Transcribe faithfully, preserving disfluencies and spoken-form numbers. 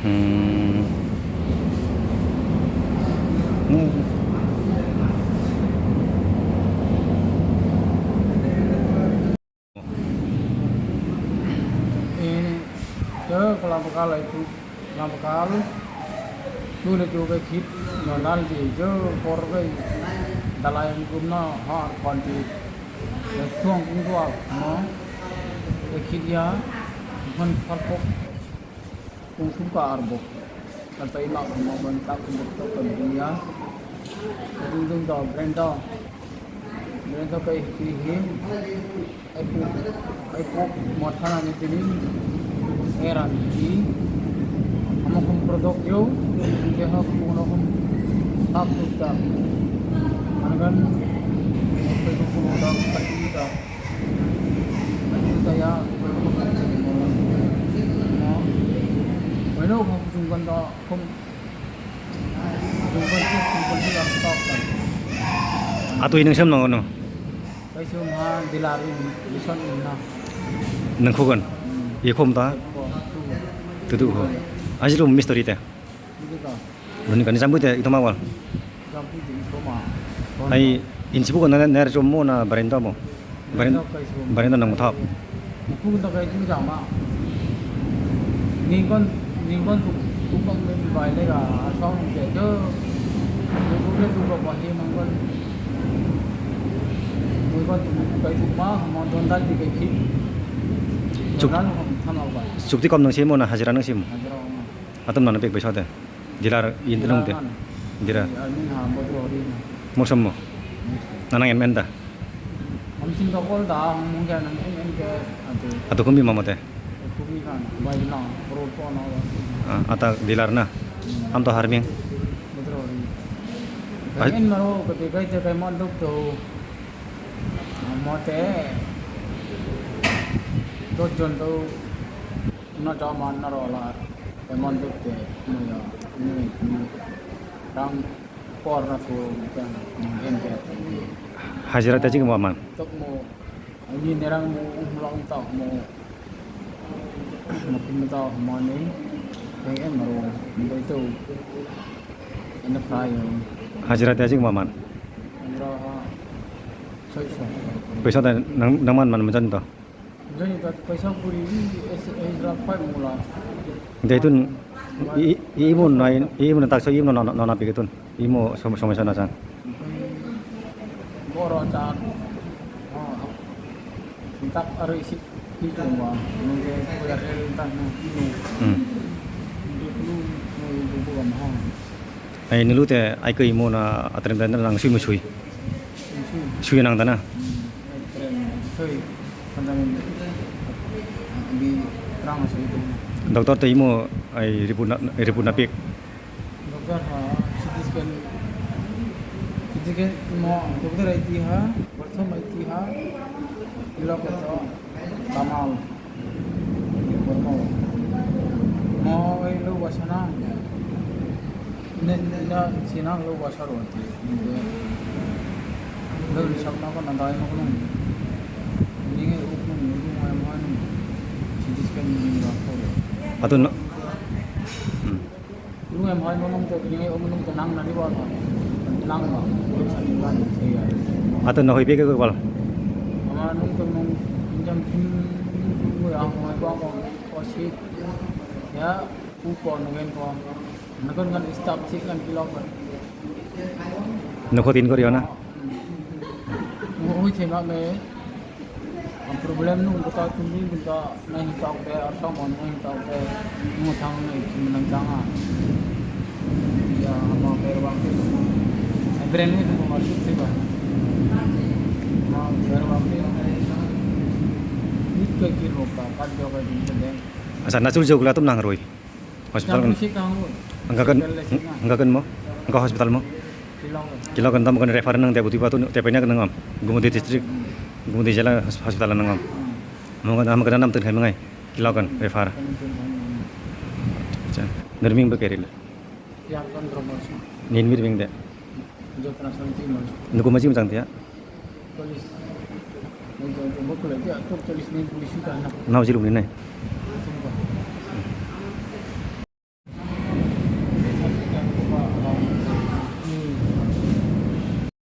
Hmm. Hmm. Eh, ke kelapa kalai tu, kelapa kalu. Tu le tu ke khit, nonal di, jo por ke dalai gumna har panti. Ya suang kung tua, no. Ke khit ya, hon palpok. Kung sum ka arbok. Kata ima kung mo ban tak kung buk tok kan dunia. Kung dung do, brand do. Brand do kai hi hi. Ai pu, ai pu, mo thana ni tini. Era ni ti. Amo kung product yo. Ke ha kung no kung. Tak tu ta. Anagan. Pe kung kung do, tak tu ta. Atwi nung sem nongo no? Nung khugan? Ye khum ta? Tutu kho. Ajru mistori te. Bini kani chambu te itoma wal. Ai insibu ko na ner chom mo na barenda mo. Barenda nang thap. Ningkon ningkon tu tukang ben bai le ga asong ke jo. Ningkon tu ko bahi nangkon. Ningkon tu kai tu ma mo don dal di kai ki. Chuk- Don dal mo thama ba. Chukti kom nang simo na hajira nang simo. Hajira mo. Atam nana pek bai sate. Dilar in nung te. Dira. Mosom mo. Nanang en menda. Ato kumi mama te. Ata dilar na. Am to harming. Ai- En maro ko te kai te kai mon dok to. Mote. Dos jon to. No jama naro la. Emon dukte, muya, nui, nui, rang por na su, kan, mungkin ke. Hajira te ching ba man. Tok mo, ani nerang mo, ulang tok mo, mungkin mo tok mo ni, yang en maro, mo itu, ina fry. Hajira te ching ba man. Ina ha, soi soi. Pesa ta nang, nang man man majan to. Jani ta paisa puri ni es es lakh pai mula. Dai tun i, i, imo nai, imo na taksa imo na, na, na, na pike tun. Imo som-, somosya na chan. Boro chan. Oh. Tak ari si ki tungwa. Nungke kuya el tak nung kini. Hmm. Duklu nung bubu am ha. Ai nilu te ai koi mo na atrem dan nang sui mo sui. Sui. Sui nang dana. Hmm. Ai tren sui. Pandang di terang sui tu. Doktor te imo ai ripuna, ripuna pik. Doktor ha C T scan, C T scan mo doktor ai ti ha, pratham ai ti ha. Ilo ko to kamal. Mo oi lo wasana. Ne, ne, na, sinang lo wasa ro ti. Lo ni sabna ko na dai mo ko nung. Ni ngai uk nung, uk nung, uk nung. C T scan ni ni ba ko. Ato no. Hmm. Nung em hai mo nung to, ni ngai uk nung to nang na ni ba. Nang ba. Lo sa ni ba ni se ya. Ato no hoi pe ko bal. Ama nung to nung jam kim ko ya mo ko ko si. Ya. Upo nungen po. Nukon ngan stop sik ngan pilok. Nukho tin kori ona. Mo hui thema me. Ang problem nung buta tumbi buta nai tok be, ar tong on nai tok be. Mo thang nai kim nang jang a. Ya, mo ber bang. Ai brand ni mo ma sik sik ba. Mo ber bang. Nit ke kir mo ka, kat jo ka jin ke deng. Asa, na chul jogla tum nang roi. Hospital. Jang si kang. Angka kan, angka kan mo? Angka hospital mo? Kilong. Kilong kan tam kan refer nang Deboti batu te pena kan ngam. Gumudi district, Gumudi jela hos-, hospital nang ngam. Mo kan am kan nam tun khai mangai. Kilong kan refer. Acha, nerming be keril. Yang kan drama si. Nin mir bing de. Jotna santi mo. Nuku maji mjang dia. Police. Nang jang jang bokol dia, tok police ni police ka na. Nau jiru ni nai.